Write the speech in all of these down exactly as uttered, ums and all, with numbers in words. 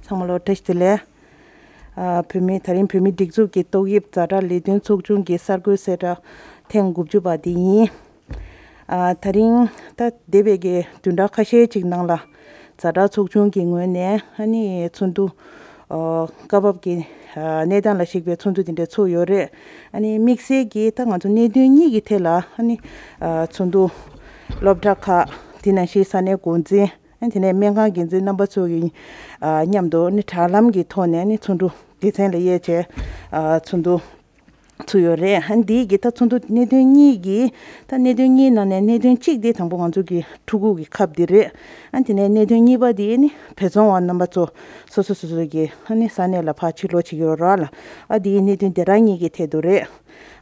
ཚང་མ་ལོ་བཀྲ་ཤིས་བདེ་ལེགས། ཨ། བོད་མི། ད་རིང་བོད་མིའི་སྒྲིག་འཛུགས་ཀྱི་ཏོག་དབྱིབས་ཛ་དྲག་ལས་དོན་ཚོགས་ཆུང་གི་གསར་འགོད་གསལ་བསྒྲགས་ཐེངས་དགུ་བཅུ་པ་འདི་ཡིན། ཨ། ད་རིང་ད་འདས་པའི་གི་བདུན་ཕྲག་ཁ་ཤས་ཅིག་ནང་ལ་ཛ་དྲག་ཚོགས་ཆུང་གི་ངོས་ནས་ཨ་ནི་ཚོགས་འདུ། ཨོ། སྐབས་བབ་ཀྱི་ཨ་གནས་སྟངས་ལ་གཞིགས་པའི་ཚོགས་འདུ་དེ་འདྲ་ཚོགས་ཡོད་རེད། ཨ་ནི་དམིགས་བསལ་གྱིས་ད་ང་ཚོ་གནད་དོན་གཉིས་ཀྱི་ཐད་ལ་ཨ་ནི་ཨ་ཚོགས་འདུ། སློབ་གྲྭ་ཁག་དེ་ནང་བཞིན་ས་གནས་འགོ་འཛིན། ཨ། དེ་ནས་སྨན་ཁང་འགན་འཛིན་རྣམ་པ་ཚོ་གི་ཨ་མཉམ་དུ་ནི་དྲ་ལམ་གྱི་ཐོག་ནས་ནི་ཚོགས་འདུ་སྡེ་ཚན་ལ་དབྱེ་བྱས། ཨ། ཚོགས་འདུ་ཚུགས་ཡོད་རེད། ཨ། འདིའི་གི་ད་ཚོགས་འདུ་གནད་དོན་གཉིས་ཀྱི་ད་གནད་དོན་གཉིས་ནང་ནས་གནད་དོན་གཅིག་དེ་དང་པོ་ང་ཚོ་གི་ཕྲུ་གུ་གི་ཁབ་འདི་རེད། ཨ། དེ་ནས་གནད་དོན་གཉིས་པ་དེ་ནི་བེད་སྤྱོད་པ་རྣམ་པ་ཚོ་སོ་སོ་སོ་སོ་གི་ཨ་ནི་ས་གནས་ལ་ཕར་ཕྱིར་ལོག་བྱེད་ཀྱི་ཡོད་རེད་ལ། ཨ། དེའི་གནད་དོན་དེ་རང་གཉིས་ཀྱི་ཐད་དུ་རེད།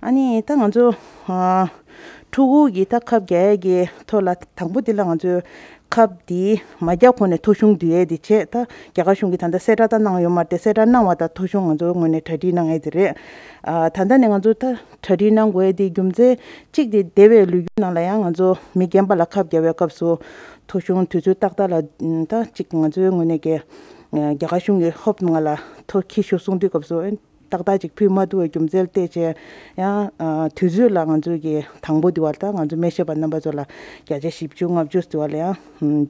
ཨ་ནི་ད་ང་ཚོ་ཨ་ཕྲུ་གུ་གི་ད་ཁབ་རྒྱག་ཡས་ཀྱི་ཐོག་ལ་དང་པོ་དེ་ལ་ང་ཚོས་ཁབ་དེ་མ་རྒྱག་གོང་ནས་ཐོ་གཞུང་བསྡུ་ཡས་དེ་བྱས། ད་རྒྱ་གར་གཞུང་གིས་ད་ལྟ་གསལ་བསྒྲགས་ད་གནང་ཡོད་མ་རེད་དེ། གསལ་བསྒྲགས་གནང་བ་དང་ཐོ་གཞུང་ང་ཚོའི་ངོས་ནས་གྲ་སྒྲིག་གནང་ཡས་དེ་རེད། ཨ། ད་ལྟ་ནས་ང་ཚོ་ད་གྲ་སྒྲིག་གནང་དགོས་ཡས་དེ་རྒྱུ་མཚན་གཅིག་དེ་འདས་པའི་ལོ་རྒྱུས་ནང་ལ་ཡང་ང་ཚོ་མི་རྒན་པ་ལ་ཁབ་རྒྱག་པའི་སྐབས་སུ་ཐོ་གཞུང་དུས་ཚོད་ཏག་ཏག་ལ། ད་གཅིག་ང་ཚོའི་ངོས་ནས་ཀྱི་རྒྱ་གར་གཞུང་གིས་ཧོབ་ང་ལ་ཐོ་འཁྱེར་ཤོག་གསུང་དུས་སྐབས་སུ། ཏག་ཏག་ཅིག་ཕུལ་མ་ཐུབ་པའི་རྒྱུ་མཚན་བལྟས་བྱས་ཡང་། ཨ། དུས་ཚོད་ལ་ང་ཚོའི་གི་དང་པོ་དེ་བར་ད་ང་ཚོ་སྨན་ཞབས་པ་རྣམ་པ་ཚོ་ལ་བརྒྱ་ཆ་བཞི་བཅུ་ལྔ་བཅུ་དེ་བར་ལ་ཡང་། ཨམ།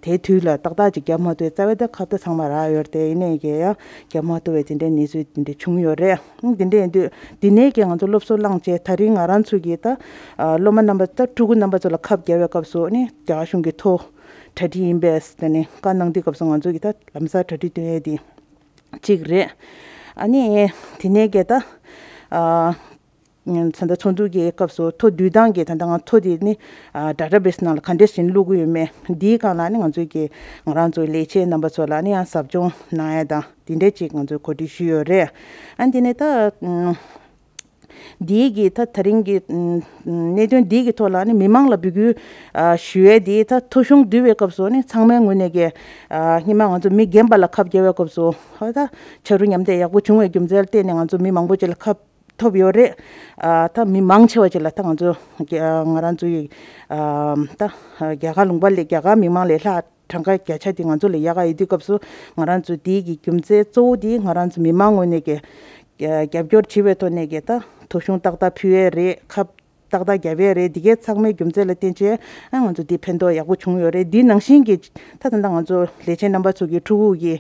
དེའི་དུས་ལ་ཏག་ཏག་ཅིག་བརྒྱབ་མ་ཐུབ་པའི་རྩ་བའི་ད་ཁབ་ད་ཚང་མ་རག་ཡོད་རེད་དེ། ཡིན་ནའི་གི་ཡང་བརྒྱབ་མ་ཐུབ་པའི་དེ་འདྲའི་གནས་ཚུལ་དེ་འདྲ་བྱུང་ཡོད་རེད། ཨམ། དེ་འདྲ་ཡིན་དུས་དེ་ནས་གི་ང་ཚོ་སློབ་གསོ་བླངས་བྱས། ད་རིང་ང་རང་ཚོ་གི་ད་ཨ་སློབ་མ་རྣམ་པ་ད་ཕྲུ་གུ་རྣམ་པ་ཚོ་ལ་ཁབ་བརྒྱབ་པའི་སྐབས་སུ་ནི་རྒྱ་གར་གཞུང་གི་ཐོ་གྲ་སྒྲིག་ཡིན་པས་དེ་ནི་བཀའ་གནང་དུས་སྐབས་སུ་ང་ཚོ་གི་ད་ལམ་སང་གྲ་སྒྲིག་སྟོན་ཡས་དེ། གཅིག་རེད། ཨ་ནི་དེ་ནས་གི་ད་ཨ་ད་ལྟ་ཚོགས་འདུ་གི་སྐབས་སུ་ཐོ་བསྡུ་སྟངས་ཀྱི་ད་ལྟ་ང་ཐོ་དེ་ནི་ཨ་ཌེ་ཊ་བེ་སི་ནང་ལ་ག་འདྲས་བྱས་ནས་བླུག་གི་ཡོད་མེད་འདིའི་སྒང་ལ་ནི་ང་ཚོའི་གི་ང་རང་ཚོའི་ལས་བྱེད་རྣམ་པ་ཚོ་ལ་ནི་ཡང་ཟབ་སྦྱོང་གནང་ཡ་དང་དེ་འདྲས་ཅིག་ང་ཚོས་གོ་སྒྲིག་ཞུས་ཡོད་རེད། ཨ་ནི་དེ་ནས་ད་ཨ་འདིའི་གི་ད་ད་རིང་གི་ཨ་གནད་དོན་འདིའི་གི་ཐོག་ལ་ནི་མི་མང་ལ་འབོད་སྐུལ་ཨ་ཞུ་ཡས་དེ། ད་ཐོ་གཞུང་བསྡུ་བའི་སྐབས་སུ་ནི་ཚང་མའི་ངོས་ནས་གི་ཨ་སྔོན་མ་ང་ཚོ་མི་རྒན་པ་ལ་ཁབ་བརྒྱབ་པའི་སྐབས་སུ་ཧ་ད་ཆ་རུ་མཉམ་འདེགས་ཡག་པོ་བྱུང་བའི་རྒྱུ་མཚན་ལ་བརྟེན་ནས་ང་ཚོ་མི་མང་པོ་ཅིག་ལ་ཁབ་ཐོབ་ཡོད་རེད། ཨ་ད་མི་མང་ཆེ་བ་ཅིག་ལ་ད་ང་ཚོ་ང་རང་ཚོ་ཡི་ཨ་ད་རྒྱ་གར་ལུང་པ་ལས་རྒྱ་གར་མི་མང་ལས་ལྷག་གྲངས་ཀ་བརྒྱ་ཆ་དེ་ང་ཚོ་ལ་ཡག་ག་ཡོད་དུས་སྐབས་སུ་ང་རང་ཚོ་དེའི་གི་རྒྱུ་མཚན་གཙོ་བོ་དེ་ང་རང་ཚོ་མི་མང་ངོས་ནས་གི་རྒྱབ་སྐྱོར་བྱེད་པའི་ཐོག་ནས་གི་ད་ཐོ་གཞུང་ཏག་ཏག་ཕུལ་ཡས་རེད། ཁབ་ཏག་ཏག་རྒྱབ་ཡས་རེད། འདི་གའི་ཚང་མའི་རྒྱུ་མཚན་ལ་བརྟེན་བྱས་ཨ་ང་ཚོ་འདི་ཕན་ཐོགས་ཡག་པོ་བྱུང་ཡོད་རེད། འདི་ནང་བཞིན་གྱི་ད་ད་ལྟ་ང་ཚོ་ལས་བྱེད་རྣམ་པ་ཚོ་གི་ཕྲུ་གུ་གི་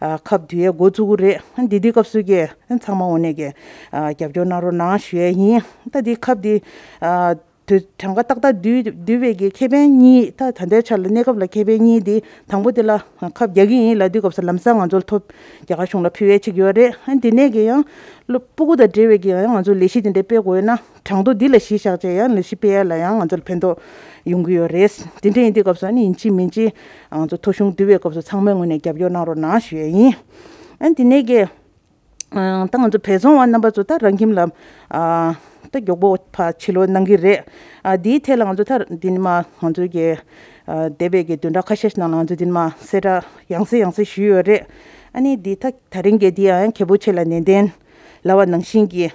ཨ་ཁབ་བསྡུ་ཡས་འགོ་བཙུགས་ཀྱི་རེད། ཨ་འདི་དུས་སྐབས་སུ་གི་ཨ་ཚང་མ་འོ་ནས་གི་ཨ་རྒྱབ་སྐྱོར་གནང་རོགས་གནང་ཞུ་ཡས་ཡིན། ད་འདི་ཁབ་འདི་ཨ་དུས་གྲངས་ཀ་ཏག་ཏག་བསྡུས་བསྡུས་པའི་གི་ཁེ་ཕན་གཉིས། ད་ད་ལྟའི་ཆར་ལ་གནས་སྐབས་ལ་ཁེ་ཕན་གཉིས་འདི། དང་པོ་དེ་ལ་ཁབ་རྒྱག་གི་ཡིན་ལབ་དུས་སྐབས་སུ་ལམ་སང་ང་ཚོར་ཐོབ་རྒྱ་གར་གཞུང་ལ་ཕུལ་ཡས་ཅིག་ཡོད་རེད། ཨ་འདི་ནས་གི་ཡང་སློབ་སྤུ་གུ་དང་འབྲེལ་བའི་གི་ཡང་ང་ཚོ་ལས་གཞི་དེ་འདྲ་སྤེལ་དགོས་ཡོད་ན་གྲངས་ཐོ་འདི་ལ་གཞི་བཞག་བྱས་ཡང་ལས་གཞི་སྤེལ་ཡས་ལ་ཡང་ང་ཚོ་ལ་ཕན་ཐོགས་ཡོང་གི་ཡོད་རེད། དེ་འདྲ་ཡིན་དུས་སྐབས་སུ་ཨ་ནི་ཡིན་གཅིག་མིན་གཅིག་ང་ཚོ་ཐོ་གཞུང་བསྡུ་བའི་སྐབས་སུ་ཚང་མའི་ངོས་ནས་རྒྱབ་སྐྱོར་གནང་རོགས་གནང་ཞུ་ཡས་ཡིན། ཨ་འདི་ནས་གི་ཨ་ད་ང་ཚོ་བེད་སྤྱོད་པ་རྣམ་པ་ཚོ་ད་རང་ཁྱིམ་ལ་ཨ་ད་མགྱོགས་པོ་ཕར་ཕྱིར་ལོག་གནང་གི་རེད། ཨ་འདིའི་ཐད་ལ་ང་ཚོ་ད་འདི་ནས་མར་ང་ཚོའི་གི་ཨ་འདས་པའི་གི་བདུན་ཕྲག་ཁ་ཤས་ཤིག་ནང་ལ་ང་ཚོ་འདི་ནས་མར་གསལ་བསྒྲགས་ཡང་སེ་ཡང་སེ་ཞུས་ཡོད་རེད། ཨ་ནི་འདི་ད་ད་རིང་གི་འདི་ཡང་གལ་པོ་ཆེ་ལ་ནན་ཏན་ལབ་པ་ནང་བཞིན་གྱི་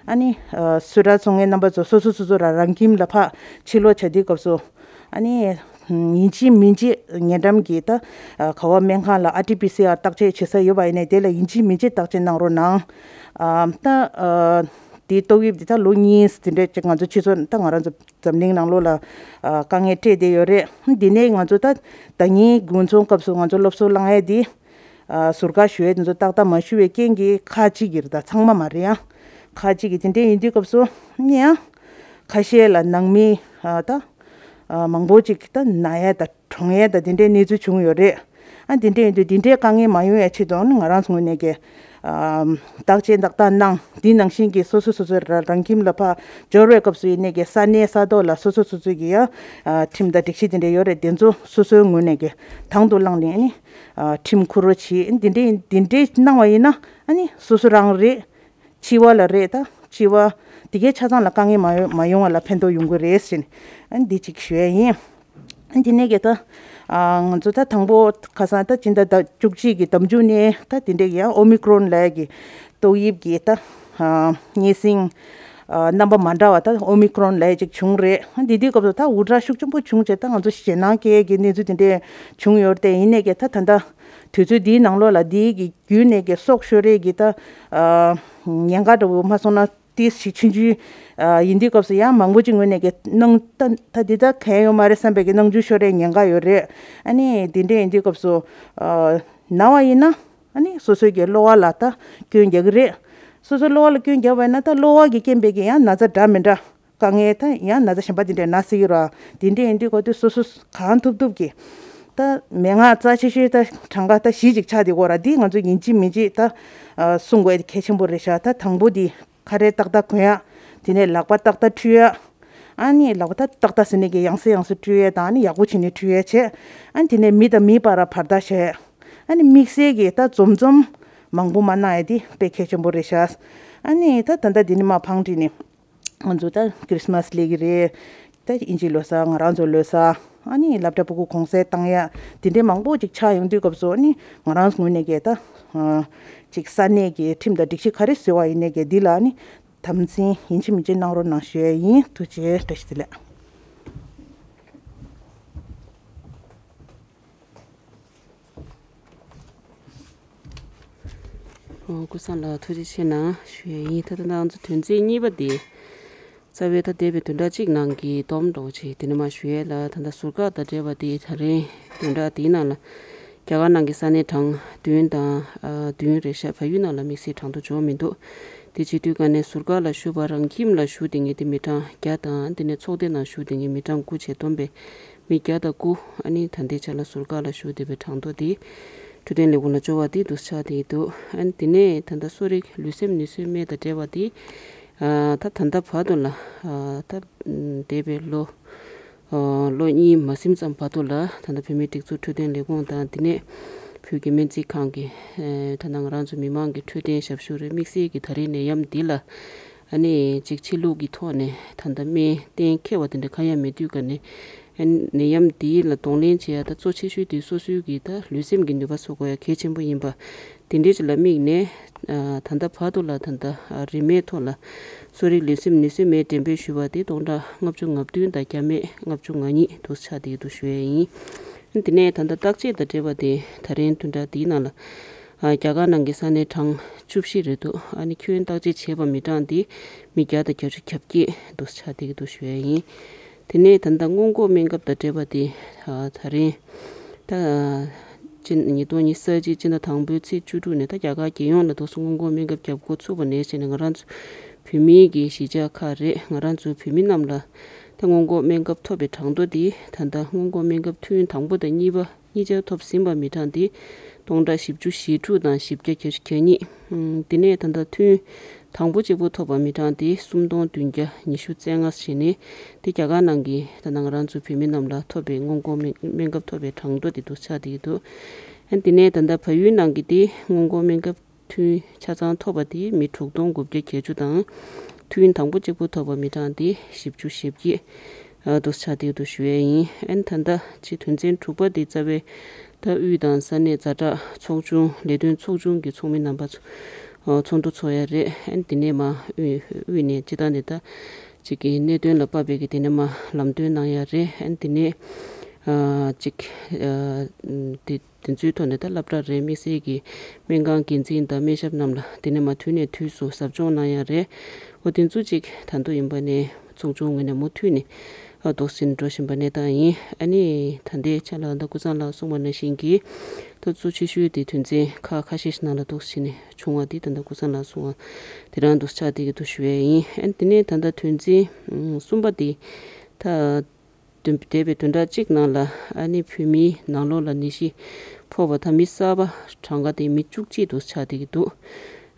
ཨ་ནི་ཨ་གསོལ་རས་ཚོགས་མཁན་རྣམ་པ་ཚོ་སོ་སོ་སོ་སོ་རང་རང་ཁྱིམ་ལ་ཕར་ཕྱིར་ལོག་བྱ་དུས་སྐབས་སུ། ཨ་ནི་ཡིན་གཅིག་མིན་གཅིག་ཉེ་འགྲམ་གྱི་ད་ག་བ་སྨན་ཁང་ལ་ཨར་ཊི་པི་སི་ཨར་བརྟག་དཔྱད་བྱེད་ས་ཡོད་པ་ཡིན་ནའི་དེ་ལ་ཡིན་གཅིག་མིན་གཅིག་བརྟག་དཔྱད་གནང་རོགས་གནང་། ཨ་ད་ཨ་དེའི་ཏོག་དབྱིབས་འདི་ད་ལོ་གཉིས་དེ་འདྲས་ཅིག་ང་ཚོ་སྤྱི་ཚོགས་ད་ང་རང་ཚོ་འཛམ་གླིང་ནང་ལོགས་ལ་ཨ་དཀའ་ངལ་འཕྲད་བསྡད་ཡོད་རེད། འདི་ནས་ང་ཚོ་ད་ཟླ་ཉིན་དགུན་ཚོང་སྐབས་སུ་ང་ཚོ་སློབ་གསོ་བླང་ཡས་འདི། ཨ་ཟུར་བཀག་ཞུ་ཡས་དེ་ཚོ་ཏག་ཏག་མ་ཞུ་བའི་རྐྱེན་གྱིས་ཁག་ཅིག་གིས་རེད། ད་ཚང་མ་མ་རེད་ཡང་། ཁག་ཅིག་གིས་དེ་འདྲས་ཡིན་དུས་སྐབས་སུ་ནི་ཡང་ཁ་ཤས་ལ་ནང་མི་ཨ་ད་ཨ་མང་པོ་ཅིག་ད་ན་ཡས་ད་གྲོངས་ཡས་ད་དེ་འདྲས་གནས་ཚུལ་བྱུང་ཡོད་རེད། ཨ་དེ་འདྲས་ཡིན་དུས་དེ་འདྲས་དཀའ་ངལ་མ་ཡོང་ཡས་ཆེད་དུ་ནི་ང་རང་ཚོ་ངོས་ནས་ཀྱི་ཨ་བརྟག་དཔྱད་ཏག་ཏག་གནང་། དེ་ནང་བཞིན་གྱི་སོ་སོ་སོ་སོའི་ར་རང་ཁྱིམ་ལ་ཕར་འབྱོར་བའི་སྐབས་སུ་ཡིན་ནའི་ཀྱི་ས་གནས་ས་ཐོག་ལ་སོ་སོ་སོ་སོའི་ཀྱི་ཡང་ཨ་ཁྲིམས་དང་སྒྲིག་གཞི་དེ་འདྲས་ཡོད་རེད། དེ་ཚོ་སོ་སོའི་ངོས་ནས་ཀྱི་དང་དུ་བླངས་ནས་ནི། ཨ་ཁྲིམས་ཁུར་རོགས་བྱེད། འདི་འདྲའི་འདི་འདྲའི་གནང་བ་ཡིན་ན་ཨ་ནི་སོ་སོ་རང་རེད། འཆི་བ་ལ་རེད། ད་འཆི་བ་འདི་གའི་ཆ་ཚང་ལ་དཀའ་ངལ་མ་ཡོང་མ་ཡོང་བ་ལ་ཕན་ཐོགས་ཡོང་གི་རེད་ཟེར་ནས་ཨ་ནི་འདི་གཅིག་ཞུ་ཡས་ཡིན། ཨ་འདི་ནས་གི་ད་ཨ་ང་ཚོ་ད་དང་པོ་ཁ་སང་ད་སྤྱི་ཟླ་བཅུ་གཅིག་གི་ཟླ་མཇུག་ནས་ད་དེ་འདྲའི་ཡང་ཨོ་མི་ཀྲོན་ལབ་ཡས་ཀྱི་ཏོག་དབྱིབས་ཀྱི་ད་ཨ་གཉན་སྲིན་ རྣམ་པ་མ་འདྲ་བ་ད་ཨོ་མི་ཀྲོན་ལབ་ཅིག་བྱུང་རེད། འདི་དུས་སྐབས་སུ་ད་འུར་སྒྲ་ཤུགས་ཆེན་པོ་བྱུང་བྱས་ད་ང་ཚོ་ཞེད་སྣང་སྐྱེ་ཡས་ཀྱི་གནས་ཚུལ་དེ་འདྲས་བྱུང་ཡོད་རེད། དེ་ཡིན་ནའི་གི་ད་ད་ལྟ་དུས་ཚོད་འདིའི་ནང་ལོགས་ལ་འདིའི་གི་བརྒྱུད་ནས་གི་སྲོག་ཤོར་རེས་ཀྱི་ད་ཉེན་ཁ་འདྲ་བོ་མ་སོང་ན་ཏིས་ཞིག་ཆུང་ཆུང་ཡིན་དུས་སྐབས་སུ་ཡང་མང་པོ་ཅིག་ངོས་ནས་གི་སྣང་ད་ད་འདི་ད་གང་ཡོད་མ་རེད་བསམ་པའི་གི་སྣང་ཆུང་ཤོར་རེས་ཉེན་ཁ་ཡོད་རེད། ཨ་ནི་འདི་འདྲས་ཡིན་དུས་སྐབས་སུ་ན་བ་ཡིན་ན། ཨ་ནི་སོ་སོའི་གི་གློ་བ་ལ་ད་སྐྱོན་རྒྱག་གི་རེད། སོ་སོའི་གློ་བ་ལ་སྐྱོན་རྒྱག་པ་ཡིན་ན་ད་གློ་བ་གི་རྐྱེན་པས་གི་ཡང་ན་ཚ་འདྲ་མི་འདྲ་དཀའ་ངལ་ད་ཡང་ན་ཚ་གཞན་པ་དེ་འདྲ་ན་སྲིད་ཀྱི་ར། དེ་འདྲས་ཡིན་དུས་གོ་དུས་སོ་སོ་གང་ཐུབ་ཐུབ་གི་ད་མན་ངག་རྩ་ཆེ་ཤོས་ད་གྲངས་ཀ་ད་བཞི་ཅིག་ཆགས་དེ་གོ་ར། འདི་ང་ཚོ་ཡིན་གཅིག་མིན་གཅིག་ད་སྲུང་དགོས་དེ་གལ་ཆེན་པོ་རེད་ཤག་ད་དང་པོ་དེ་ཁ་རས་ཏག་ཏག་གོན་ཡ། དེ་ནས་ལག་པ་ཏག་ཏག་འཁྲུ་ཡ། ཨ་ནི་ལག་པ་ད་ཏག་ཏག་ཟེར་ནས་གི་ཡང་སེ་ཡང་སེ་འཁྲུ་ཡ་དང་ཨ་ནི་ཡག་པོ་བྱས་ནས་འཁྲུ་ཡ་བྱས། ཨ་ནི་དེ་ནས་མི་དང་མི་བར་བར་ཐག་བཞག་ཡ། ཨ་ནི་དམིགས་བསལ་གྱི་ད་འཛོམས་འཛོམས་མང་པོ་མ་གནང་ཡ་དེ་དཔེ་གལ་ཆེན་པོ་རེད་ཤག་ཨ་ནི་ད་ད་ལྟ་འདི་ནས་མར་ཕང་བྲིས་ནས་ང་ཚོ་ད་ཁྲིས་མས་སླེབས་ཀྱི་རེད། ད་དབྱིན་ཇིའི་ལོ་གསར་ང་རང་ཚོ་ལོ་གསར་ཨ་ནི་སློབ་གྲྭ་ཕྲུ་གུ་གུང་སེང་བཏང་ཡ་དེ་འདྲའི་མང་པོ་ཅིག་ཆགས་ཡོང་དུས་སྐབས་སུ་ཨ་ནི་ང་རང་ངོས་ནས་གི་ད་ཅིག་ས་གནས་ཀྱི་ཁྲིམས་དང་སྒྲིག་གཞི་ག་རེ་བཟོས་པ་ཡིན་ནའི་གི་འདི་ལ་ཨ་ནི་དམ་འཛིན་ཡིན་གཅིག་མིན་གཅིག་གནང་རོགས་གནང་ཞུ་ཡ་ཡིན། ཐུགས་རྗེ་ཆེ། བཀྲ་ཤིས་བདེ་ལེགས། ཨོ། ཀུན་བཟང་ལགས་ཐུགས་རྗེ་ཆེ་གནང་ཞུ་ཡ་ཡིན། ད་ལྟ་ང་ཚོ་དོན་ཚན་གཉིས་པ་དེ་རྩ་བའི་ད་འདས་པའི་བདུན་ཕྲག་གཅིག་ནང་གི་སྡོམ་འདྲ་བོ་ཅིག་དེ་ནས་མར་ཞུ་ཡས་ལ། ད་ལྟ་ཟུར་བཀག་དང་འབྲེལ་བ་དེ་ད་རིང་བདུན་ཕྲག་དེའི་ནང་ལ་རྒྱ་གར་ནང་གི་ས་གནས་གྲངས་བདུན་དང་ཨ་བདུན་རེད་ཤག་བལ་ཡུལ་ནང་ལ་དམིགས་བསལ་གྲངས་ཐོ་འབྱོར་མི་འདུག་དེ་བྱེད་དུས་ཀ་ནས་ཟུར་བཀག་ལ་ཞུགས་པ་རང་ཁྱིམ་ལ་བཞུགས་བསྡད་མཁན་དེ་མི་གྲངས་བརྒྱ་དང་། དེ་ནས་ཚོགས་སྡེ་ནང་བཞུགས་བསྡད་མཁན་མི་གྲངས་དགུ་བྱས་བསྡོམས་པས་མི་བརྒྱ་དང་དགུ། ཨ་ནི་ད་ལྟའི་ཆ་ལ་ཟུར་བཀག་ལ་བཞུགས་བསྡད་པའི་གྲངས་ཐོ་དེ་འཕྲོད་བསྟེན་ལས་ཁུངས་ལ་འབྱོར་བ་དེ་འདུག་ཆགས་བསྡད་འདུག་ཨ་ནི་དེ་ནས་ད་ལྟ་གསོ་རིག་ལུས་སེམས་ནུས་གསོའི་སྨན་དང་འབྲེལ་བ་དེ་ཨ་ད་ད་ལྟ་བར་དུ་ལ་ཨ་ད་འདས་པའི་ལོ་ཨ་ལོ་གཉིས་མ་ཟིན་ཙམ་བར་དུ་ལ་ད་ལྟ་བོད་མིའི་སྒྲིག་འཛུགས་འཕྲོད་བསྟེན་ལས་ཁུངས་དང་དེ་ནས་བོད་ཀྱི་སྨན་རྩིས་ཁང་གི་ཨ་ད་ལྟ་ང་རང་ཚོ་མི་མང་གི་འཕྲོད་བསྟེན་ཞབས་ཞུ་རེད། དམིགས་བསལ་གྱི་ད་རེས་ནད་ཡམས་འདི་ལ་ཨ་ནི་ཅིག་ཕྱི་ལུགས་ཀྱི་ཐོག་ནས་ད་ལྟ་སྨན་གཏན་འཁེལ་བ་དེ་འདྲ་གང་ཡང་མེད་དུས་ཀ་ནས་ཨ་ནི་ནད་ཡམས་འདི་ལ་གདོང་ལེན་བྱེད་ཡ་ད་གཙོ་ཆེ་ཤོས་དེ་སོ་སོའི་གི་ད་ལུས་སེམས་ཀྱི་ནུས་པ་གསོ་དགོས་ཡ་གལ་ཆེན་པོ་ཡིན་པ་དེ་འདྲའི་ཅིག་ལ་དམིགས་ནས་ཨ་ད་ལྟ་བར་དུ་ལ་ད་ལྟ་ཨ་རིན་མེད་ཐོག་ལ་གསོ་རིག་ལུས་སེམས་ནུས་གསོའི་སྨན་འགྲེམས་སྤེལ་ཞུས་པ་དེ་སྟོང་ཕྲག་ལྔ་བཅུ་ང་བདུན་དང་བརྒྱ་མེད་ལྔ་བཅུ་ང་གཉིས་དུ་ཆགས་བསྡད་ཀྱི་འདུག་ཞུ་ཡ་ཡིན། དེ་ནས་ད་ལྟ་བརྟག་དཔྱད་དང་འབྲེལ་བ་དེ་ད་རིང་བདུན་ཕྲག་འདིའི་ནང་ལ་ཨ་རྒྱ་གར་ནང་གི་ས་གནས་གྲངས་བཅུ་བཞི་རེད་འདུག་ཨ་ནི་ཁྱོན་བརྟག་དཔྱད་བྱས་པ་མི་གྲངས་དེ་མི་བརྒྱ་དང་བརྒྱད་ཅུ་གྱ་བརྒྱད་དུ་ཆགས་བསྡད་ཀྱི་འདུག་ཞུ་ཡ་ཡིན། དེ་ནས་ད་ལྟ་སྔོན་འགོག་སྨན་ཁབ་དང་འབྲེལ་བ་དེ་ཨ་ད་རིང་ད་ཕྱི་ཉིས་སྟོང་ཉི་ཤུ་རྩ་གཅིག་སྤྱི་ཟླ་དང་པོའི་ཚེས་བཅུ་དྲུག་ནས་ད་རྒྱ་གར་རྒྱལ་ཡོངས་ལ་དུས་སུ་སྔོན་འགོག་སྨན་ཁབ་བརྒྱབ་འགོ་ཚུགས་པ་ནས་བྱས་ནས་ང་རང་ཚོ་བོད་མིའི་གི་གཞིས་ཆགས་ཁག་རེད། ང་རང་ཚོ་བོད་མི་རྣམས་ལ་ད་སྔོན་འགོག་སྨན་ཁབ་ཐོབ་པའི་གྲངས་ཐོ་དེ་ད་ལྟ་སྔོན་འགོག་སྨན་ཁབ་ཐུན་དང་པོ་དང་གཉིས་པ་གཉིས་ཆར་ཐོབ་ཟིན་པ་མི་གྲངས་དེ་སྟོང་ཕྲག་བཞི་བཅུ་ཞེ་དྲུག་དང་བཞི་བརྒྱ་གྱ་གཉིས། ཨུམ། དེ་ནས་ད་ལྟ་ཐུན་དང་པོ་གཅིག་པོ་ཐོབ་པ་མི་གྲངས་དེ་སུམ་སྟོང་བདུན་བརྒྱ་ཉི་ཤུ་རྩ་ལྔ་བྱས་ནས་དེ་རྒྱ་གར་ནང་གི་ད་ལྟ་ང་རང་ཚོ་བོད་མི་རྣམས་ལ་ཐོབ་པའི་སྔོན་འགོག་སྨན་སྨན་ཁབ་ཐོབ་པའི་གྲངས་ཐོ་དེ་འདུག་ཆགས་བསྡད་ཀྱི་འདུག་ཨ་དེ་ནས་ད་ལྟ་བལ་ཡུལ་ནང་གི་དེ་སྔོན་འགོག་སྨན་ཁབ་ཐུན་ཆ་ཚང་ཐོབ་པ་དེ་མི་དྲུག་སྟོང་དགུ་བརྒྱ་བརྒྱད་ཅུ་དང་། ཐུན་དང་པོ་གཅིག་པོ་ཐོབ་པ་མི་གྲངས་དེ་བཞི་བཅུ་ཞེ་བརྒྱད་ཨ་དུ་ཆགས་བསྡད་འདུག་ཞུ་ཡས་ཡིན། ཨ་ནི་ད་ལྟ་ཕྱི་དོན་ཚན་དྲུག་པ་དེ་རྩ་བའི་ད་དབུས་དང་ས་གནས་ཛ་དྲག་ཚོགས་ཆུང་ལས་དོན་ཚོགས་ཆུང་གི་ཚོགས་མི་རྣམ་པ་ཚོ་ཨ་ཚོགས་འདུ་ཚོགས་ཡ་རེད། ཨ་ནི་དེ་ནས་མ་དབུས་དབུས་ནས་སྤྱི་བཏང་ནས་ད་ཅིག་གི་གནད་དོན་ལ་དཔག་པའི་གི་དེ་ནས་མ་ལམ་སྟོན་གནང་ཡ་རེད། ཨ་ནི་དེ་ནས་ཨ་ཅིག་ཨ་དེ། དེ་ཚོའི་ཐོག་ནས་ད་སློབ་གྲྭ་རེད། དམིགས་བསལ་གྱི་སྨན་ཁང་འགན་འཛིན་དང་སྨན་ཞབས་རྣམས་ལ་དེ་ནས་མ་དུས་ནས་དུས་སུ་ཟབ་སྦྱོང་གནང་ཡ་རེད། འོ་དེ་ཚོ་ཅིག་ད་དུང་ཡིན་པ་ནས་ཚོགས་ཆུང་ངོས་ནས་མུ་མཐུད་ནས་ཨ་རྡོག་རྩིས་འགྲོ་བཞིན་པ་གནས་སྟངས་ཡིན། ཨ་ནི་ད་ལྟའི་ཆ་ལ་ད་ཀུན་བཟང་ལགས་གསུངས་པ་ནང་བཞིན་གྱི་ད་གཙོ་ཆེ་ཤོས་དེ་དོན་ཚན་ཁག་ཁ་ཤས་ཤིག་ནང་ལ་རྡོག་རྩིས་ནས་བྱུང་བ་དེ་ད་ལྟ་ཀུན་བཟང་ལགས་གསུངས་པ་དེ་རང་དུ་ཆགས་བསྡད་ཀྱི་འདུག་ཞུ་ཡས་ཡིན། ཨ་ནི་དེ་ནས་ད་ལྟ་དོན་ཚན་གསུམ་པ་དེ་ད། བདུན་འདས་པའི་བདུན་ཕྲག་གཅིག་ནང་ལ་ཨ་ནི་བོད་མིའི་ནང་ལོགས་ལ་ནད་གཞི་ཕོག་པ་ད་མི་གསར་པ་གྲངས་ཀ་དེ་མི་བཅུ་གཅིག་དུ་ཆགས་བསྡད་ཀྱི་འདུག་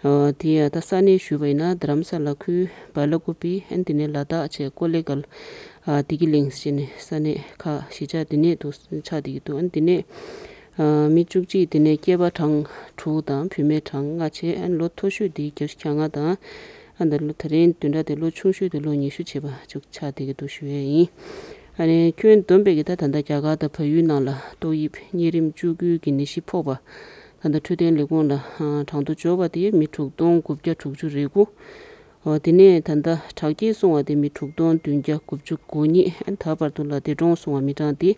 ཨ་དེ་ཡང་ད་ས་གནས་ཞུས་པ་ཡིན་ན་རྡ་རམ་ས་ལ་ཁུལ་བ་ལ་ཀུ་པི། ཨ་ནི་དེ་ནས་ལ་དྭགས་བྱས་ཀོ་ལེ་གལ། ཨ་བདེ་སྐྱིད་གླིང་ཟེར་ནས་ས་གནས་ཁག་གཞིས་ཆགས་དེ་ནས་དུ་ཆགས་བསྡད་ཀྱི་འདུག་ཨ་ནི་དེ་ནས་ཨ་མི་བཅུ་གཅིག་དེ་ནས་སྐྱེས་པ་གྲངས་དྲུག་དང་བུད་མེད་གྲངས་ལྔ་བྱས། ཨ་ནི་ལོ་མཐོ་ཤོས་དེ་བརྒྱད་ཅུ་གྱ་ལྔ་དང་། ཨ་ད་ལོ་དེ་རིང་བདུན་ཕྲག་དེ་ལོ་ཆུང་ཤོས་དེ་ལོ་ཉི་ཤུ་བྱས་པ་ཅིག་ཆགས་བསྡད་ཀྱི་འདུག་ཞུ་ཡས་ཡིན། ཨ་ནི་ཁྱོན་བསྡོམས་པའི་གི་ད་ད་ལྟ་རྒྱ་གར་དང་བལ་ཡུལ་ནང་ལ་ཏོག་དབྱིབས་གཉན་རིམས་བཅུ་དགུ་གི་ནད་གཞི་ཕོག་པ་ད་ལྟ་འཕྲོད་བསྟེན་ལས་ཁུངས་ལ་གྲངས་ཐོ་འབྱོར་བ་དེ་མི་དྲུག་སྟོང་དགུ་བརྒྱ་དྲུག་ཅུ་རེ་དགུ། འོ་དེ་ནས་ད་ལྟ་དྲག་སྐྱེད་སོང་བ་དེ་མི་དྲུག་སྟོང་བདུན་བརྒྱ་དགུ་བཅུ་གོ་གཉིས། ད་བར་དུ་ལ་འདས་གྲོངས་སོང་བ་མི་གྲངས་དེ་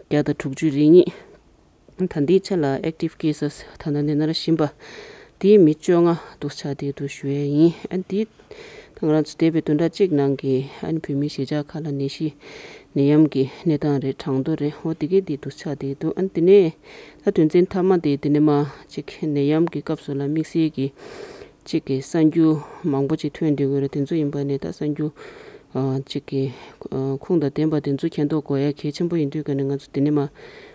བརྒྱ་དང་དྲུག་ཅུ་རེ་གཉིས། ད་ལྟའི་ཆ་ལ་active cases ད་ལྟ་ནད་མནར་བཞིན་པ་དེ་མི་བཅོ་ལྔ་འདུག་ཆགས་བསྡད་འདུག་ཞུ་ཡས་ཡིན། ཨ་ནི་དེ་ད་ང་རང་ཚོ་འདས་པའི་བདུན་ཕྲག་གཅིག་ནང་གི་ཨ་ནི་བོད་མི་གཞིས་ཆགས་ཁག་ལ་ནད་གཞི་ནད་ཡམས་ཀྱི་གནས་སྟངས་རེད། གྲངས་ཐོ་རེད། འོ་དེ་གས་དེ་འདུག་ཆགས་བསྡད་འདུག་ཨ་ནི་དེ་ནས་ད་དོན་ཚན་མཐའ་མ་དེ་དེ་ནས་མ་གཅིག་ནད་ཡམས་ཀྱི་སྐབས་སུ་ལ་དམིགས་བསལ་གྱི་གཅིག་གི་གསར་འགྱུར་མང་པོ་ཅིག་ཐོན་བསྡད་ཡོད་རེད། དེ་ཚོ་ཡིན་པ་ནས་ད་གསར་འགྱུར་ཨ་གཅིག་གི་ཨ་ཁུངས་དང་ལྡན་པ་དེ་ཚོ་མཁྱེན་རྟོགས་དགོས་ཡ་གལ་ཆེན་པོ་ཡིན་དུས་ཀ་ནས་ང་ཚོ་དེ་ནས་མ་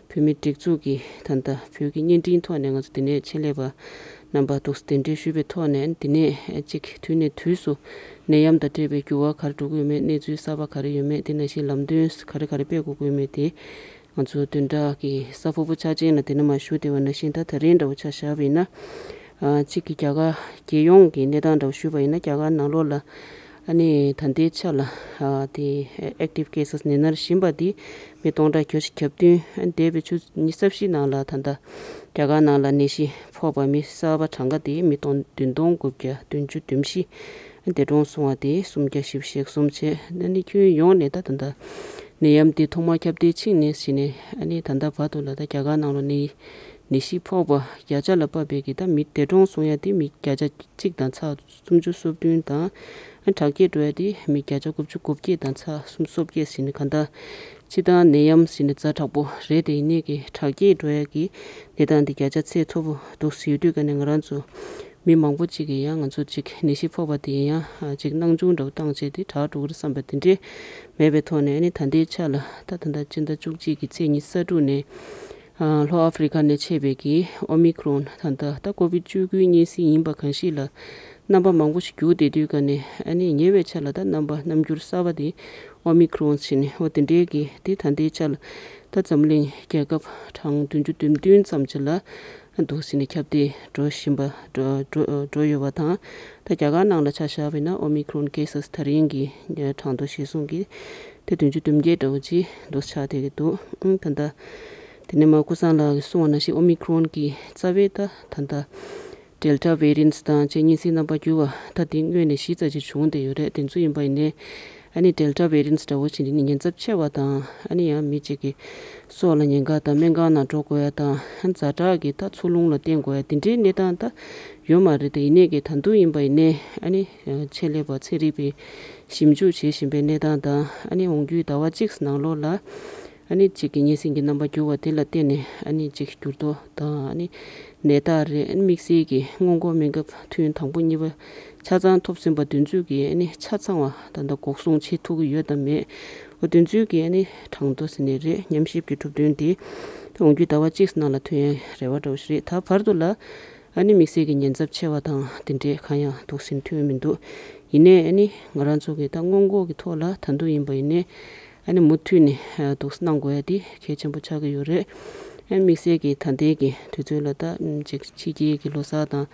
བོད་མི་སྒྲིག་འཛུགས་ཀྱི་ད་ལྟ་བོད་ཀྱི་བརྙན་འཕྲིན་ཐོག་ནས་ང་ཚོ་དེ་ནས་ཆེད་ལས་པ་རྣམ་པ་འདུག་གདན་འདྲེན་ཞུས་པའི་ཐོག་ནས་དེ་ནས་གཅིག་དུས་ནས་དུས་སུ་ནད་ཡམས་དང་འབྲེལ་བའི་འགྱུར་བ་ག་རེ་འགྲོ་གི་ཡོད་མེད། གནས་ཚུལ་གསར་པ་ག་རེ་ཡོད་མེད། དེ་ནང་བཞིན་ལམ་སྟོན་ག་རེ་ག་རེ་སྤེལ་དགོས་ཀྱི་ཡོད་མེད་དེ། ང་ཚོ་བདུན་ཕྲག་གི་ས་ཕོར་པ་ཆ་ཅན་ལ་དེ་ནས་མ་ཞུ་བདེ་བ་ནང་བཞིན་ད་ད་རིང་འདྲ་བོ་ཆ་བཞག་པ་ཡིན་ན། ཨ་གཅིག་གི་རྒྱ་གར་རྒྱལ་ཡོངས་ཀྱི་གནས་སྟངས་འདྲ་བོ་ཞུས་པ་ཡིན་ན། རྒྱ་གར་ནང་ལོགས་ལ་ཨ་ནི་ད་ལྟའི་ཆ་ལ་ཨ་དེ་active cases ནད་མནར་བཞིན་པ་དེ་མི་སྟོང་ཕྲག་བརྒྱད་ཅུ་གྱ་བདུན། ཨ་འདས་པའི་ཆུ་ཚོད་ཉི་ཤུ་རྩ་བཞི་ནང་ལ་ད་ལྟ་རྒྱ་གར་ནང་ལ་ནད་གཞི་ཕོག་པ་མི་གསར་པ་གྲངས་ཀ་དེ་མི་སྟོང་བདུན་སྟོང་དགུ་བརྒྱ་བདུན་ཅུ་དོན་བཞི། འདས་གྲོངས་སོང་བ་དེ་སུམ་བརྒྱ་བཞི་བཅུ་ཞེ་གསུམ་བྱས། ཨ་ནི་ཁྱོན་ཡོངས་ནས་ད་ད་ལྟ་ནད་ཡམས་དེ་ཐོག་མར་ཁྱབ་གདལ་ཕྱིན་ནས་བྱས་ནས་ཨ་ནི་ད་ལྟ་བར་དུ་ལ་ད་རྒྱ་གར་ནང་ལ་ནད་ནད་གཞི་ཕོག་པ་བརྒྱ་ཆ་ལ་དཔག་པའི་གི་ད་མི་འདས་གྲོངས་སོང་ཡ་དེ་མི་བརྒྱ་ཆ་གཅིག་དང་ཚེག་སུམ་ཅུ་སོ་བདུན་དང་། ཨ་དྲག་སྐྱེད་འགྲོ་ཡ་དེ་མི་བརྒྱ་ཆ་དགུ་བཅུ་གོ་བརྒྱད་དང་ཚེག་སུམ་ཅུ་སོ་བརྒྱད་ཟིན་ནས་གང་ལྟར་སྤྱིར་བཏང་ནད་ཡམས་ཟིན་ནས་ཛ་དྲག་པོ་རེད། དེ་ཡིན་ནའི་གི་དྲག་སྐྱེད་འགྲོ་ཡ་གི་གནས་སྟངས་དེ་བརྒྱ་ཆ་ཚད་མཐོ་པོ་འདུག་ཟེར་ཡོད་དུས་ཀ་ནས་ང་རང་ཚོ་མི་མང་པོ་ཅིག་གིས་ཡང་ང་ཚོ་ཅིག་ནད་གཞི་ཕོག་པ་དེ་ཡང་ཅིག་སྣང་ཆུང་འདྲ་བོ་བཏང་བྱས་དེ་དྲག་འགྲོ་གི་རེད་བསམ་པ་དེ་འདྲས་མེད་པའི་ཐོག་ནས། ཨ་ནི་ད་ལྟའི་ཆ་ལ་ད་ད་ལྟ་སྤྱི་ཟླ་བཅུ་གཅིག་གི་ཚེས་ཉི་ཤུ་རྩ་དྲུག་ནས། ཨ་ལྷོ་ཨ་ཧྥེ་རི་ཁ་ནས་མཆེད་པའི་གི་ཨོ་མི་ཁྲོན་ད་ལྟ་ད་ཀོ་བིད་བཅུ་དགུའི་གཉན་སྲིན་ཡིན་པ་གང་ཞིག་ལ་རྣམ་པ་མང་པོ་ཞིག་འགྱུར་བསྡད་དུས་ཀ་ནས། ཨ་ནི་ཉེ་བའི་ཆར་ལ་ད་རྣམ་པ་རྣམ་འགྱུར་གསར་པ་དེ་ཨོ་མི་ཁྲོན་ཟེར་ནས། འོ་དེ་འདྲའི་གི་དེ་ད་ལྟའི་ཆར་ལ་ད་འཛམ་གླིང་རྒྱལ་ཁབ་གྲངས་བདུན་ཅུ་དོན་བདུན་ཙམ་ཅིག་ལ་འདུག་ཟེར་ནས་ཁྱབ་གདལ་འགྲོ་བཞིན་པ་འགྲོ་འགྲོ་འགྲོ་ཡོད་པ་དང་། ད་རྒྱ་གར་ནང་ལ་ཆ་བཞག་པ་ཡིན་ན་ཨོ་མི་ཁྲོན་ཀེ་སེས་ད་རིང་གི་གྲངས་ཐོ་གཞིར་བཟུང་གི་དེ་བདུན་ཅུ་དོན་བརྒྱད་འདྲ་བོ་ཅིག་འདུག་ཆགས་བསྡད་ཀྱི་འདུག་ཨང་། ད་ལྟ་དེ་ནས་མ་ཀུ་སང་ལགས་ཀྱིས་གསུངས་པ་ནང་བཞིན་ཨོ་མི་ཁྲོན་གྱི་རྩ་བའི་ད་ད་ལྟ་ཌེལ་ཊ་ཝེ་རི་ཡན་ཊི་དང་བཅས་གཉན་སྲིན་རྣམ་པ་འགྱུར་བ་ད་དེ་སྔོན་ནས་བཞི་ཙམ་ཅིག་བྱུང་བསྡད་ཡོད་རེད། དེ་ཚོ་ཡིན་པ་ཡིན་ནའི་ཨ་ནི་ཌེལ་ཊ་ཝེ་རི་ཡན་ཊི་འདྲ་བོ་ཅིག་འདི་ནི་ཉེན་ཚབས་ཆེ་བ་དང་། ཨ་ནི་ཡང་མི་གཅིག་གི་སྲོག་ལ་ཉེན་ཁ་དང་སྨན་ཁང་ནང་འགྲོ་དགོས་ཡ་དང་། ཛ་དྲག་གི་ད་འཚོ་རླུང་ལ་བརྟེན་དགོས་ཡ་དེ་འདྲའི་གནས་སྟངས་ད་ཡོད་མ་རེད། དེ་ཡིན་ནའི་གི་ད་དུང་ཡིན་པ་ཡིན་ནའི་ཨ་ནི་ཆེད་ལས་པ་ཚན་རིག་པས་ཞིབ་འཇུག་བྱེད་བཞིན་པའི་གནས་སྟངས་དང་། ཨ་ནི་འོང་རྒྱུའི་ཟླ་བ་གཅིག་ནང་ལོགས་ལ་ཨ་ནི་གཅིག་གི་གཉན་སྲིན་གྱི་རྣམ་པ་འགྱུར་བ་དེ་ལ་བརྟེན་ནས་ཨ་ནི་གཅིག་འགྱུར་ལྡོག་དང་། ཨ་ནི་ནད་རྟགས་རེད། ཨ་ནི་དམིགས་བསལ་གྱི་སྔོན་འགོག་སྨན་ཁབ་ཐུན་དང་པོ་གཉིས་པ་ཆ་ཚང་ཐོབ་ཟིན་པ་དེ་ཚོ་གི་ཨ་ནི་ཆ་ཚང་བ་ད་ལྟ་འགོག་སྲུང་བྱེད་ཐུབ་ཀྱི་ཡོད་དམ་མེད། འོ་དེ་ཚོའི་གི་ཨ་ནི་གྲངས་ཐོ་ཟེར་ནི་རེད། ཉམས་ཞིབ་ཀྱི་གྲུབ་དོན་དེ་ད་འོང་རྒྱུའི་ཟླ་བ་གཅིག་ནང་ལ་ཐོན་ཡའི་རེ་བ་འདྲ་བོ་ཞིག་རེད། ད་བར་དུ་ལ་ཨ་ནི་དམིགས་བསལ་གྱི་ཉེན་ཚབས་ཆེ་བ་དང་དེ་འདྲའི་གང་ཡང་འདུག་ཟིན་ཐོན་མི་འདུག་ཡིན་ནའི་ཨ་ནི་ང་རང་ཚོ་གི་ད་སྔོན་འགོག་གི་ཐོག་ལ་ད་དུང་ཡིན་པ་ཡིན་ནའི་ཨ་ནི་མུ་མཐུད་ནས་འདུག་གནང་དགོས་ཡ་དེ་གལ་ཆེན་པོ་ཆགས་ཀྱི་ཡོད་རེད། ཨ་ནི་དམིགས་བསལ་གྱི་ད་ལྟའི་གི་དུས་ཚོད་ལ་ད་ཅིག་ཕྱི་རྒྱལ་གྱི་ལོ་གསར་དང་།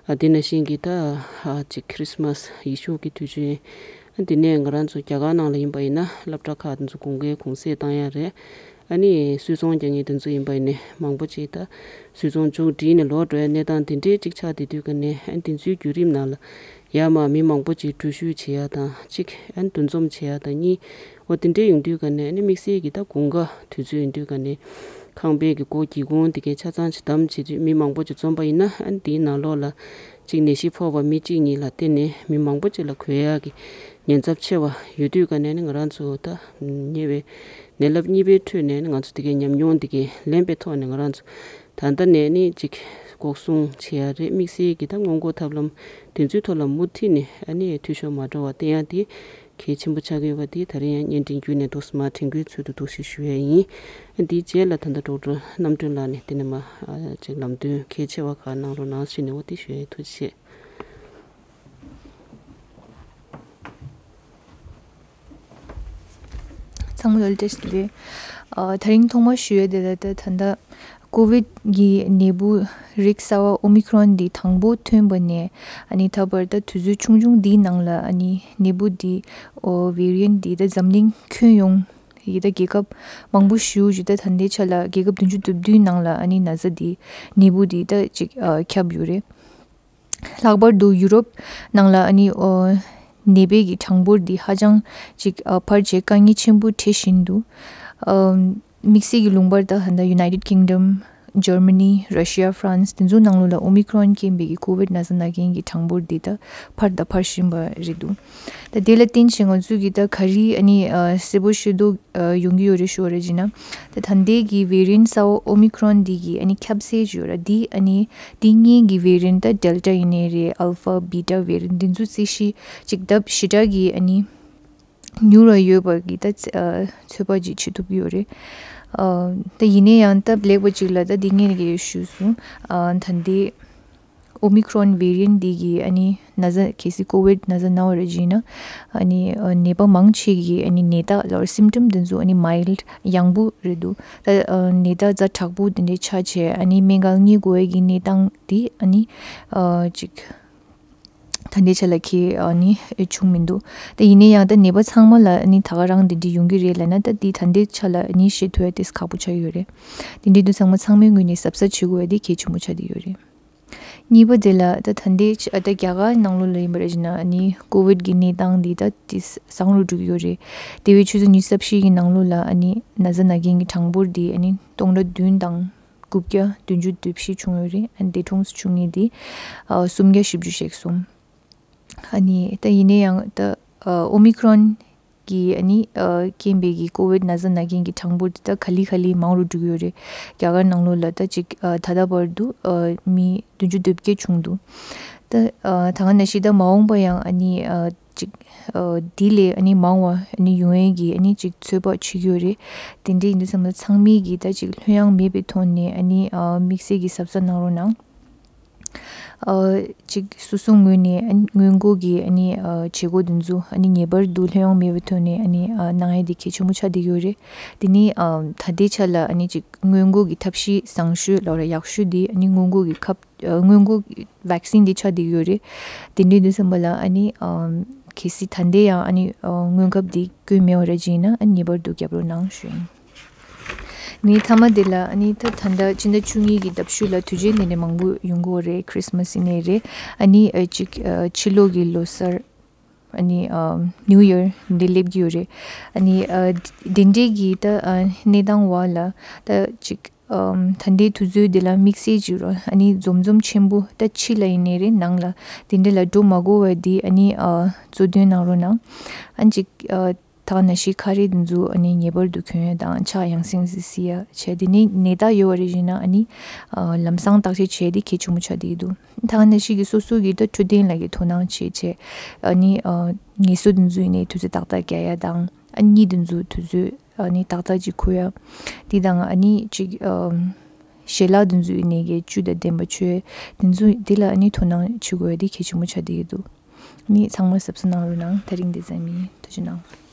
ཨ་དེ་ནང་བཞིན་གྱི་ད་ཨ་ཅིག་ཁྲིས་མས་ཡེ་ཤུ་གི་དུས་ཆེན། ཨ་དེ་ནས་ང་རང་ཚོ་རྒྱ་གར་ནང་ལ་ཡིན་པ་ཡིན་ན་སློབ་གྲྭ་ཁག་དེ་ཚོ་དགུན་ཁའི་གུང་སེང་བཏང་ཡ་རེད། ཨ་ནི་སུད་ཚོང་རྒྱག་མཁན་དེ་ཚོ་ཡིན་པ་ཡིན་ནའི་མང་པོ་ཅིག་ད་སུད་ཚོང་མཇུག་སྒྲིལ་ནས་ལོག་འགྲོ་ཡ་གནས་སྟངས་དེ་འདྲའི་ཅིག་ཆགས་བསྡད་དུས་ཀ་ནས། ཨ་ནི་དེ་ཚོའི་བརྒྱུད་རིམ་ནང་ལ་ཡར་མར་མི་མང་པོ་ཅིག་འགྲུལ་བཞུད་བྱེད་ཡ་དང་གཅིག་ཨ་ནི་འདུ་འཛོམས་བྱེད་ཡ་དང་གཉིས། འོ་དེ་འདྲའི་ཡོང་དུས་ཀ་ནས་ཨ་ནི་དམིགས་བསལ་གྱི་ད་དགུན་ཁ་དུས་ཚོད་ཡིན་དུས་ཀ་ནས་ཁང་པའི་གི་སྒོ་སྒེའུ་ཁུང་དེ་གའི་ཆ་ཚང་ཅིག་བསྡམས་བྱེད་དུས་མི་མང་པོ་ཅིག་འཛོམས་པ་ཡིན་ན། ཨ་ནི་དེའི་ནང་ལོགས་ལ་ཅིག་ནད་གཞི་ཕོག་པ་མི་གཅིག་གཉིས་ལ་བརྟེན་ནས་མི་མང་པོ་ཅིག་ལ་འགོས་ཡག་གི་ཉེན་ཚབས་ཆེ་བ་ཡོད་དུས་ཀ་ནས་ནི་ང་རང་ཚོ་ད་ཉེ་བའི་ཉེ་ལམ་གཉིས་པའི་ཁྲོད་ནས་ནི་ང་ཚོ་དེ་གའི་ཉམས་མྱོང་དེ་གའི་ལེན་པའི་ཐོག་ནས་ང་རང་ཚོ་ད་ལྟ་ནས་ནི་ཅིག་འགོག་སྲུང་བྱེད་ཡ་རེད། དམིགས་བསལ་གྱི་ད་སྔོན་འགོག་ཐབས་ལམ་དེ་ཚོའི་ཐོག་ལ་མུ་མཐུད་ནས་ཨ་ནི་འཐུས་ཤོར་མ་འགྲོ་བ་བསྟེན་ཡ་དེ་གལ་ཆེན་པོ་ཆགས་ཀྱི་ཡོད་པ་དེ་ད་རིང་ཡང་བརྙན་འཕྲིན་བརྒྱུད་ནས་འདུག་སེ་མར་དྲན་སྐུལ་ཚུལ་དུ་འདུག་སེ་ཞུ་ཡ་ཡིན། འདིའི་རྗེས་ལ་ད་ལྟ་ཌོག་ཊར་རྣམ་གྲོལ་ལགས་ནས་དེ་ནས་མར་ཨ་ཅིག་ལམ་སྟོན་གལ་ཆེ་བ་ཁག་གནང་རོགས་གནང་ཞུས་ནས། འོ་དེ་ཞུ་ཡ་ཡིན། ཐུགས་རྗེ་ཆེ། ཚང་མ་ལ་བཀྲ་ཤིས་བདེ་ལེགས། ཨ་ད་རིང་ཐོག་མར་ཞུ་ཡ་དེ་ལ་ད་ད་ལྟ་ཀོ་བིད་ཀྱི་ནད་འབུ་རིགས་གསར་བ་ཨོ་མི་ཁྲོན་འདི་དང་པོ་ཐོན་པ་ནས་ཨ་ནི་ད་བར་ད་དུས་ཚོད་ཆུང་ཆུང་འདིའི་ནང་ལ་ཨ་ནི་ནད་འབུ་འདི་ཨོ་ཝེ་རི་ཡན་འདི་ད་འཛམ་གླིང་ཁྱོན་ཡོངས་ཡི་ད་རྒྱལ་ཁབ་མང་པོ་ཞེ་པོ་ཅིག་ད་ད་ལྟའི་ཆ་ལ་རྒྱལ་ཁབ་བདུན་ཅུ་དོན་བདུན་ནང་ལ་ཨ་ནི་ན་ཚ་འདི་ནད་འབུ་འདི་ད་ཅིག་ཨ་ཁྱབ་ཡོད་རེད། ལྷག་པར་དུ་ཡུ་རོབ་ནང་ལ་ཨ་ནི་ཨོ་ནད་པའི་གི་གྲངས་འབོར་འདི་ཧ་ཅང་ཅིག་ཨ་འཕར་བྱས་དཀའ་ངལ་ཆེན་པོ་འཕྲད་བཞིན་འདུག་ཨམ་དམིགས་བསལ་གྱི་ལུང་པར་ད་ཧ་ད་United Kingdom, Germany, Russia, France དེ་ཚོའི་ནང་ལོགས་ལ་ཨོ་མི་ཁྲོན་རྐྱེན་པས་ཀྱི་ཀོ་ཝིད་ན་ཚ་ན་མཁན་གྱི་གྲངས་འབོར་འདི་ད་འཕར་ད་འཕར་བཞིན་པ་རེད་འདུག་ད་དེ་ལ་བརྟེན་བྱས་ང་ཚོས་ཀྱི་ད་ག་རེ་ཨ་ནི་ཨ་གསལ་པོ་ཤེས་རྟོགས་ཨ་ཡོང་གི་ཡོད་རེད་ཞུ་བ་རེད་ཅེ་ན། ད་ད་ལྟའི་གི་ཝེ་རི་ཡན་ཊི་གསར་པ་ཨོ་མི་ཁྲོན་འདི་གི་ཨ་ནི་ཁྱབ་ཚད་ཅིག་ཡོད་ར། འདི་ཨ་ནི་འདི་སྔོན་གྱི་ཝེ་རི་ཡན་ཊི་ད་ཌེལ་ཊ་ཡིན་ནའི་རེད། ཨལ་ཕ་བྷི་ཊ་ཝེ་རི་ཡན་ཊི་འདི་ཚོ་རྩིས་གཞི་ཅིག་ལྡབ་ཞེ་དྲག་གི་ཨ་ནི་ཉུང་རུ་ཡོད་པ་གི་ད་ཚ་ཨ་ཚོད་དཔག་ཅིག་བྱེད་ཐུབ་ཀྱི་ཡོད་རེད། ཨ་ད་ཡིན་ན་ཡང་སྟབས་ལེགས་པ་ཅིག་ལ་ད་འདི་སྔོན་གྱི་ཞུས་སོང་། ཨ་ད་ལྟའི་ཨོ་མི་ཁྲོན་ཝེ་རི་ཡན་ཊི་འདི་གི་ཨ་ནི་ན་ཚ་གལ་སྲིད་ཀོ་ཝིད་ན་ཚ་ན་བ་རེད་ཅེ་ན། ཨ་ནི་ཨ་ནད་པ་མང་ཆེ་གི་ཨ་ནི་ནད་རྟགས་ལ་སིམ་ཊམ་དེ་ཚོ་ཨ་ནི་མའིལ་ཌི་ཡང་པོ་རེད་འདུག་ད་ཨ་ནད་རྟགས་ཛ་དྲག་པོ་དེ་འདྲའི་ཆགས་བྱས་ཨ་ནི་སྨན་ཁང་གཉིད་དགོས་ཡས་ཀྱི་གནས་སྟངས་དེ་ཨ་ནི་ཨ་ཅིག་ད་ལྟའི་ཆ་ལ་ཁྱེད་ཨ་ནི་བྱུང་མི་འདུག་ད་ཡིན་ན་ཡང་ད་ནད་པ་ཚང་མ་ལ་ཨ་ནི་ད་ག་རང་དེ་འདྲ་ཡོང་གི་རེད་ལབ་ན། ད་འདི་ད་ལྟའི་ཆ་ལ་ཨ་ནི་ཤེས་ཐུབ་ཡ་དེ་ཁག་པོ་ཆགས་ཡོད་རེད། དེ་འདྲའི་དུས་ཚང་མ་ཚང་མའི་ངོས་ནས་གཟབ་གཟབ་བྱེད་དགོས་ཡ་དེ་གལ་ཆེན་པོ་ཆགས་བསྡད་ཡོད་རེད། གཉིས་པ་དེ་ལ་ད་ད་ལྟའི་ཆ་ད་རྒྱ་གར་ནང་ལོགས་ལ་ཡིན་པ་རེད་ཅེ་ན། ཨ་ནི་ཀོ་ཝིད་ཀྱི་གནས་སྟངས་འདི་ད་དེ་བཟང་རུ་འགྲོ་གི་ཡོད་རེད། འདས་པའི་ཆུ་ཚོད་ཉི་ཤུ་རྩ་བཞི་གི་ནང་ལོགས་ལ་ཨ་ནི་ན་ཚ་ན་མཁན་གྱི་གྲངས་འབོར་འདི་ཨ་ནི་སྟོང་ཕྲག་བདུན་དང་དགུ་བརྒྱ་བདུན་ཅུ་དོན་བཞི་བྱུང་ཡོད་རེད། ཨ་ནི་འདས་གྲོངས་སུ་བྱུང་མཁན་འདི་ཨ་སུམ་བརྒྱ་བཞི་བཅུ་ཞིག་སོང་། ཨ་ནི་ད་ཡིན་ན་ཡང་ད་ཨ་ཨོ་མི་ཁྲོན་གྱི་ཨ་ནི་ཨ་རྐྱེན་པས་ཀྱི་ཀོ་ཝིད་ན་ཚ་ན་མཁན་གྱི་གྲངས་འབོར་དེ་ད་ག་ལེ་ག་ལེ་མང་རུ་འགྲོ་གི་ཡོད་རེད། རྒྱ་གར་ནང་ལོགས་ལ་ད་ཅིག་ཨ་ད་ལྟ་བར་དུ་ཨ་མི་བདུན་ཅུ་དོན་བརྒྱད་བྱུང་འདུག་ད་ཨ་ད་ག་ནང་བཞིན་ད་མ་འོངས་པ་ཡང་ཨ་ནི་ཨ་ཅིག་ཨ་འདི་ལས་ཨ་ནི་མང་བ་ཨ་ནི་ཡོང་ཡས་ཀྱི་ཨ་ནི་ཅིག་ཚོད་དཔག་བྱེད་ཀྱི་ཡོད་རེད། དེ་འདྲ་ཡིན་དུས་ཙམ་ལ་ཚང་མས་ཀྱི་ད་ཅིག་ལྷོད་ཡངས་མེད་པའི་ཐོག་ནས་ཨ་ནི་ཨ་དམིགས་བསལ་གྱི་གཟབ་གཟབ་གནང་རོགས་གནང་། ཨ་ཅིག་སོ་སོ་ངོས་ནས་ཨ་ནི་སྔོན་འགོག་གི་ཨ་ནི་ཨ་བྱེད་སྒོ་དེ་ཚོ་ཨ་ནི་ངེས་པར་དུ་ལྷོད་ཡངས་མེད་པའི་ཐོག་ནས་ཨ་ནི་ཨ་གནང་ཡས་དེ་གལ་ཆེན་པོ་ཆགས་བསྡད་ཡོད་རེད། དེ་ནི་ཨ་ད་ལྟའི་ཆ་ལ་ཨ་ནི་ཅིག་སྔོན་འགོག་གི་ཐབས་ཤེས་བཟང་ཤོས་ལབ་ར་ཡག་ཤོས་དེ་ཨ་ནི་སྔོན་འགོག་གི་ཁབ་ཨ་སྔོན་འགོག་གི་ཝེག་སིན་དེ་ཆགས་བསྡད་ཡོད་རེད། དེ་འདྲའི་དུས་ཙམ་པ་ལ་ཨ་ནི་ཨ་གལ་སྲིད་ད་ལྟའི་ཡང་ཨ་ནི་ཨ་སྔོན་ཁབ་དེ་བསྐོན་མེད་པ་རེད་ཅེ་ན། ཨ་ངེས་པར་དུ་རྒྱབ་རོགས་གནང་ཞུ་ཡིན། ངའི་མཐའ་མ་དེ་ལ་ཨ་ནི་ད་ད་ལྟ་ཕྱི་ཟླ་བཅུ་གཉིས་ཀྱི་ཟླ་ཤུལ་ལ་དུས་ཆེན་དེ་འདྲ་མང་པོ་ཡོང་གི་ཡོད་རེད། ཁྲིས་མས་ཡིན་ནའི་རེད། ཨ་ནི་ཨ་ཅིག་ཨ་ཕྱི་ལོགས་ཀྱི་ལོ་གསར་ཨ་ནི་ཨ་ནིའུ་ཡར་འདི་སླེབས་ཀྱི་ཡོད་རེད། ཨ་ནི་ཨ་དེ་འདྲའི་གི་ད་ཨ་གནས་སྟངས་བར་ལ་ད་ཅིག་ཨམ་ད་ལྟའི་དུས་ཚོད་འདི་ལ་དམིགས་བསལ་གྱི་རོ་ཨ་ནི་འཛོམས་འཛོམས་ཆེན་པོ་ད་ཕྱི་ལ་ཡིན་ནའི་རེད་ནང་ལ་དེ་འདྲ་ལ་འགྲོ་མ་དགོས་པ་འདི་ཨ་ནི་ཨ་གཙོ་འདོན་གནང་རོགས་གནང་། ཨ་ཅིག་ཨ་ད་ག་ནང་བཞིན་ཁ་རས་དེ་ཚོ་ཨ་ནི་ངེས་པར་དུ་གྱོན་ཡ་དང་ཕྱག་ཡང་སེ་ཡང་སེ་བསིལ་ཡ་བྱས། དེ་ནས་ནད་རྟགས་ཡོད་པ་རེད་ཅེ་ན་ཨ་ནི་ཨ་ལམ་སང་བརྟག་དཔྱད་བྱས་ཏེ་གལ་ཆེན་པོ་ཆགས་བསྡད་ཀྱི་འདུག་ད་ག་ནང་བཞིན་གྱི་སོ་སོ་གི་ད་འཕྲོད་བསྟེན་ལ་གི་དོ་སྣང་བྱེད་བྱས་ཨ་ནི་ཨ་ངལ་གསོ་དེ་ཚོ་ཡིན་ནའི་དུས་ཚོད་ཏག་ཏག་རྒྱག་ཡ་དང་། ཨ་གཉིད་དེ་ཚོ་དུས་ཚོད་ཨ་ནི་ཏག་ཏག་ཅིག་ཁུག་ཡ། དེ་དང་ཨ་ནི་ཅིག་ཨམ་ཞལ་ལག་དེ་ཚོ་ཡིན་ནའི་གི་བཅུད་དང་ལྡན་པ་མཆོད་དེ་ཚོ་དེ་ལ་ཨ་ནི་དོ་སྣང་བྱེད་དགོས་ཡ་དེ་གལ་ཆེན་པོ་ཆགས་བསྡད་ཀྱི་འདུག་ཨ་ནི་ཚང་མ་གཟབ་གཟབ་གནང་རོགས་གནང་། དེ་རིང་འདི་ཙམ་ཡིན། ཐུགས་རྗེ་གནང་།